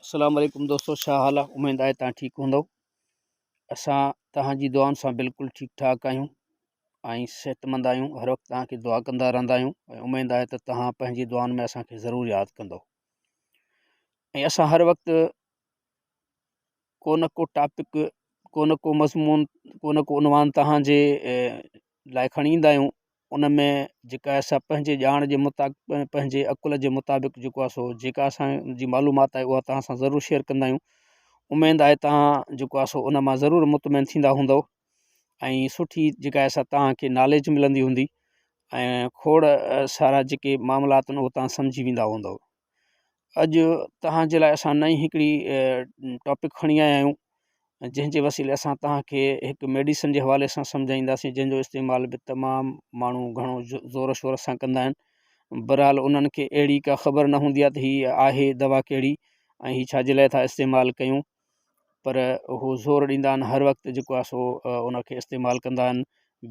السلام عليڪم دوستو ڇا حال آهي اميد آهي توهان ٺيڪ هوندو اسان توهان جي دعائن سان بلڪل ٺيڪ ٺاڪ آهيون ۽ صحتمند آهيون هر وقت توهان کي دعا ڪندا رهندا آهيون ۽ اميد آهي ته توهان پنهنجي دعائن ۾ اسان کي ضرور ياد ڪندو ۽ اسان هر وقت ڪو نه ڪو ٽاپڪ ڪو نه ڪو مضمون ڪو نه ڪو عنوان توهان جي لاء کڻي ايندا آهيون ان ۾ جيڪا آهي سا پنهنجي ڄاڻ جي مطابق پنهنجي عقل جي مطابق جيڪو آهي سو جيڪا اسانجي معلومات آهي اها توهان سان ضرور شيئر ڪندا آهيون اميد آهي توهان جيڪو آهي سو ان مان ضرور مطمئن ٿيندا هوندو ۽ سٺي جيڪا آهي سا توهان کي ناليج ملندي هوندي ۽ کوڙ سارا جيڪي معاملات آهن اهو توهان سمجهي ويندا هوندو اڄ توهان جي لاء اسان نئين هڪڙي ٽاپڪ کڻي آيا آهيون جنهن جي وسيلي اسان توهان کي هڪ ميڊيسن جي حوالي سان سمجهائينداسين جنهن جو استعمال به تمام ماڻهو گهڻو زور شور سان ڪندا آهن بهرحال انهن کي اهڙي ڪا خبر نه هوندي آهي ته هي آهي دوا ڪهڙي ۽ هي ڇا جي لاء ٿا استعمال ڪيون پر هو زور ڏيندا آهن هر وقت جيڪو آهي سو ان کي استعمال ڪندا آهن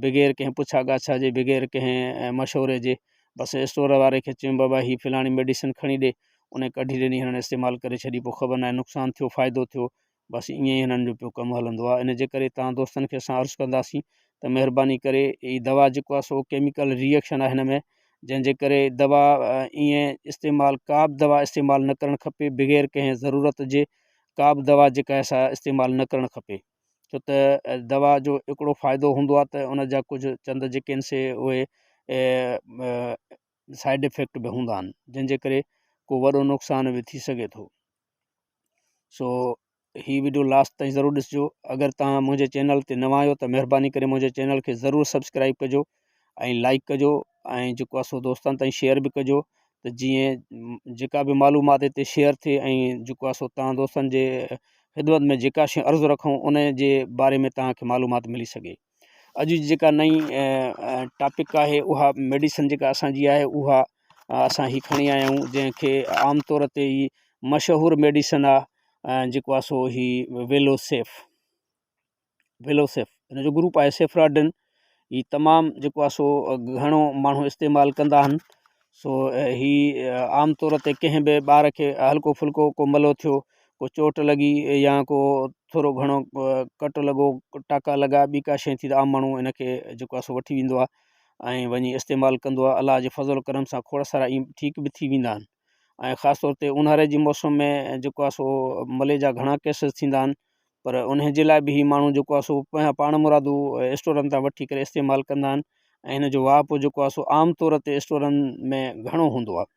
بغير ڪنهن پڇا ڳاڇا جي بغير ڪنهن مشوري جي بس اسٽور واري کي چيم بابا هي فلاڻي ميڊيسن کڻي ڏي ان ڪڍي ڏني هنن استعمال ڪري ڇڏي پوء خبر ناهي نقصان ٿيو فائدو ٿيو بس ائين ئي هنن جو پيو ڪم هلندو آهي ان جي ڪري تان دوستن کي اسان عرض ڪنداسين ته مهرباني ڪري هي دوا جيڪو آهي سو ڪيميڪل ريئڪشن آهي هن ۾ جنهن جي ڪري دوا ائين استعمال ڪا به دوا استعمال نه ڪرڻ کپي بغير ڪنهن ضرورت جي ڪا به دوا جيڪا آهي سا استعمال نه ڪرڻ کپي ڇو ته دوا جو هڪڙو فائدو هوندو آهي ته ان جا ڪجهه چند جيڪي آهن سي اهي سائيڊ افيڪٽ به هوندا آهن جنهن جي ڪري ڪو وڏو نقصان به ٿي سگهي ٿو سو هي وڊيو لاسٽ تائين ضرور ڏسجو اگر توهان منهنجي چينل تي نوان آهيو ته مهرباني ڪري منهنجي چينل کي ضرور سبسڪرائب ڪجو ۽ لائڪ ڪجو ۽ جيڪو آهي سو دوستن تائين شيئر به ڪجو ته جيئن جيڪا به معلومات هتي شيئر ٿئي ۽ جيڪو آهي سو توهان دوستن جي خدمت ۾ جيڪا شيء عرض رکون ان جي باري ۾ توهان کي معلومات ملي سگهي اڄ جي جيڪا نئين ٽاپڪ آهي اها ميڊيسن جيڪا اسانجي آهي اها اسان هي کڻي آيا آهيون جنهن کي عام طور تي هي مشهور ميڊيسن آهي جيڪو آهي سو هي ويلو سيف ويلو سيف هن جو گروپ آهي سيفراڊن هي تمام جيڪو آهي سو گهڻو ماڻهو استعمال ڪندا آهن سو هي عام طور تي ڪنهن به ٻار کي هلڪو ڦلڪو ڪو ملو ٿيو ڪو چوٽ لڳي يا ڪو ٿورو گهڻو ڪٽ لڳو ٽاڪا لڳا ٻي ڪا شيء ٿي ته عام ماڻهو ان کي جيڪو آهي سو وٺي ويندو آهي ۽ وڃي استعمال ڪندو آهي الله جي فضل ڪرم سان کوڙ سارا ائين ٺيڪ به ٿي ويندا آهن ۽ خاص طور تي اونهاري جي موسم ۾ جيڪو آهي سو ملي جا گهڻا ڪيسز ٿيندا آهن پر انهي جي لاء به هي ماڻهو جيڪو آهي سو پاڻ مرادو اسٽورن تان وٺي ڪري استعمال ڪندا آهن ۽ هن جو واهپو جيڪو آهي سو عام طور تي اسٽورن ۾ گهڻو هوندو آهي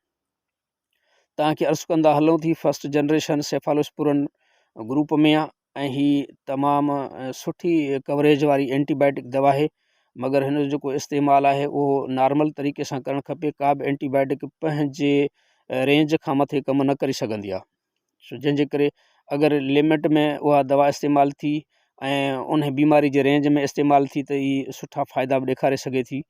تان کي عرض ڪندا هلون ٿي فرسٽ جنريشن سيفالوسپورن گروپ ۾ آهي ۽ هي تمام سٺي ڪوريج واري اينٽي بائيوٽڪ دوا آهي مگر هن جو جيڪو استعمال آهي اهو نارمل طريقي سان ڪرڻ کپي ڪا به اينٽي بائيوٽڪ پنهنجي رينج کان مٿي ڪم نه ڪري سگهندي آهي سو جنهن جي ڪري اگر لمٽ ۾ اها دوا استعمال ٿي ۽ ان بيماري جي رينج ۾ استعمال ٿي ته هي سٺا فائدا به ڏيکاري سگهي ٿي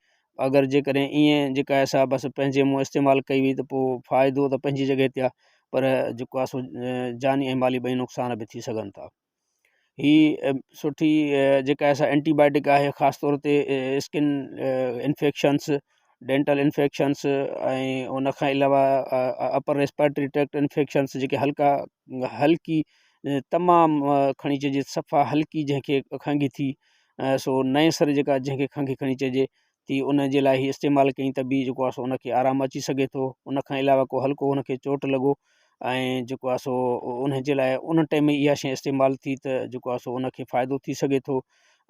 اگر جيڪڏهن ائين جيڪا آهي سا بس پنهنجي منهن استعمال ڪئي وئي ته پوء فائدو ته پنهنجي جڳهه تي آهي پر جيڪو آهي سو جاني ۽ مالي ٻئي نقصان به ٿي سگهن ٿا هي سٺي جيڪا آهي سا اينٽي بائيوٽڪ آهي خاص طور تي اسڪن انفيڪشنس ڊينٽل انفيڪشنس ۽ ان کان علاوه اپر ريسپائرٽري ٽريڪٽ انفيڪشنس جيڪي هلڪا هلڪي تمام کڻي چئجي صفا هلڪي جنهن کي کنگهه ٿي سو نئين سر جيڪا جنهن کي کنگهه کڻي چئجي ٿي ان جي لاء هي استعمال ڪئين ته به جيڪو آهي سو ان کي آرام اچي سگهي ٿو ان کان علاوه ڪو هلڪو ان کي چوٽ لڳو ۽ جيڪو آهي سو ان جي لاء ان ٽائيم ۾ اها شيء استعمال ٿي ته جيڪو آهي سو ان کي فائدو ٿي سگهي ٿو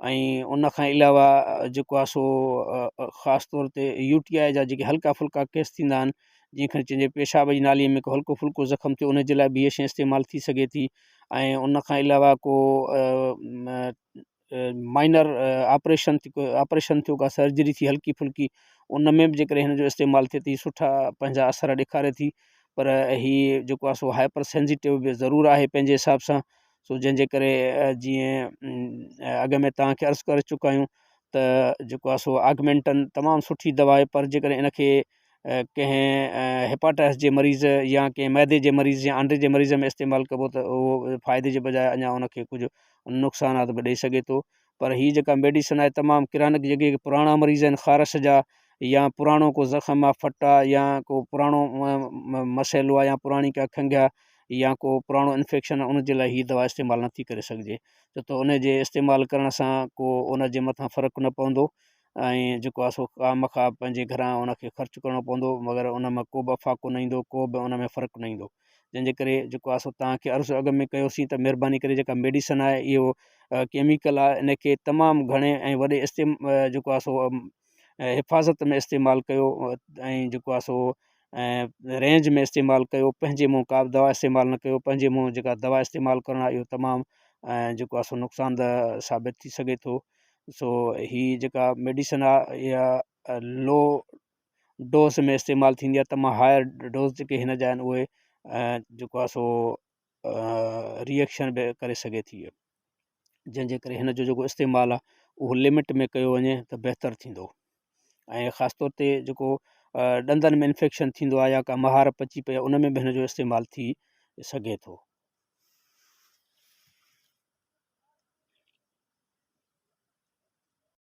۽ ان کان علاوه جيڪو آهي سو خاص طور تي يو ٽي آء جا جيڪي هلڪا ڦلڪا ڪيس ٿيندا آهن جيئن کڻي چئجي پيشاب جي نالي ۾ ڪو هلڪو ڦلڪو زخم ٿيو ان جي لاء به اها شيء استعمال ٿي سگهي ٿي ۽ ان کان علاوه ڪو مائنر آپريشن آپريشن ٿيو ڪا سرجري ٿي هلڪي ڦلڪي ان ۾ به جيڪڏهن هن جو استعمال ٿئي ته هي سٺا پنهنجا اثر ڏيکاري ٿي پر هي جيڪو آهي سو هائپر سينسيٽو به ضرور آهي پنهنجي حساب سان سو جنهن جي ڪري جيئن اڳ ۾ توهان کي عرض ڪري چڪا آهيون ته جيڪو آهي سو آگمينٽن تمام سٺي دوا آهي پر جيڪڏهن ان کي ڪنهن هيپاٽائس جي مريض يا ڪنهن معدي جي مريض يا آنڊي جي مريض ۾ استعمال ڪبو ته اهو فائدي جي بجاء اڃا ان کي ڪجهه نقصانات به ڏئي سگهي ٿو پر هي جيڪا ميڊيسن آهي تمام ڪرانڪ جيڪي پراڻا مريض آهن خارش جا يا پراڻو ڪو زخم آهي ڦٽ آهي يا ڪو پراڻو مسئلو آهي يا پراڻي ڪا کنگهه آهي يا ڪو پراڻو انفيڪشن آهي ان جي لاء هي دوا استعمال نٿي ڪري سگهجي ڇو ته ان جي استعمال ڪرڻ سان ڪو ان جي مٿان فرق نه پوندو ۽ جيڪو آهي سو خوامخواه پنهنجي گهران ان کي خرچ ڪرڻو پوندو مگر ان مان ڪو به افاقو نه ايندو ڪو به ان ۾ فرق نه ايندو جنهن جي ڪري جيڪو آهي سو توهان کي عرض اڳ ۾ ڪيوسين ته مهرباني ڪري جيڪا ميڊيسن آهي اهو ڪيميڪل آهي ان کي تمام گهڻي ۽ وڏي استعم جيڪو آهي سو حفاظت ۾ استعمال ڪيو ۽ جيڪو آهي سو رينج ۾ استعمال ڪيو پنهنجي منهن ڪا به دوا استعمال نه ڪيو پنهنجي منهن جيڪا دوا استعمال ڪرڻ آهي اهو تمام جيڪو آهي سو نقصان ده ثابت ٿي سگهي ٿو سو هي جيڪا ميڊيسن آهي اها لو ڊوز ۾ استعمال ٿيندي آهي تمام هائر ڊوز جيڪي هن جا آهن اهي جيڪو آهي سو ريئڪشن به ڪري سگهي ٿي جنهن جي ڪري هن جو جيڪو استعمال آهي اهو لمٽ ۾ ڪيو وڃي ته بهتر ٿيندو ۽ خاص طور تي جيڪو ڏندن ۾ انفيڪشن ٿيندو آهي يا ڪا مهار پچي پئي آهي ان ۾ به هن جو استعمال ٿي سگهي ٿو.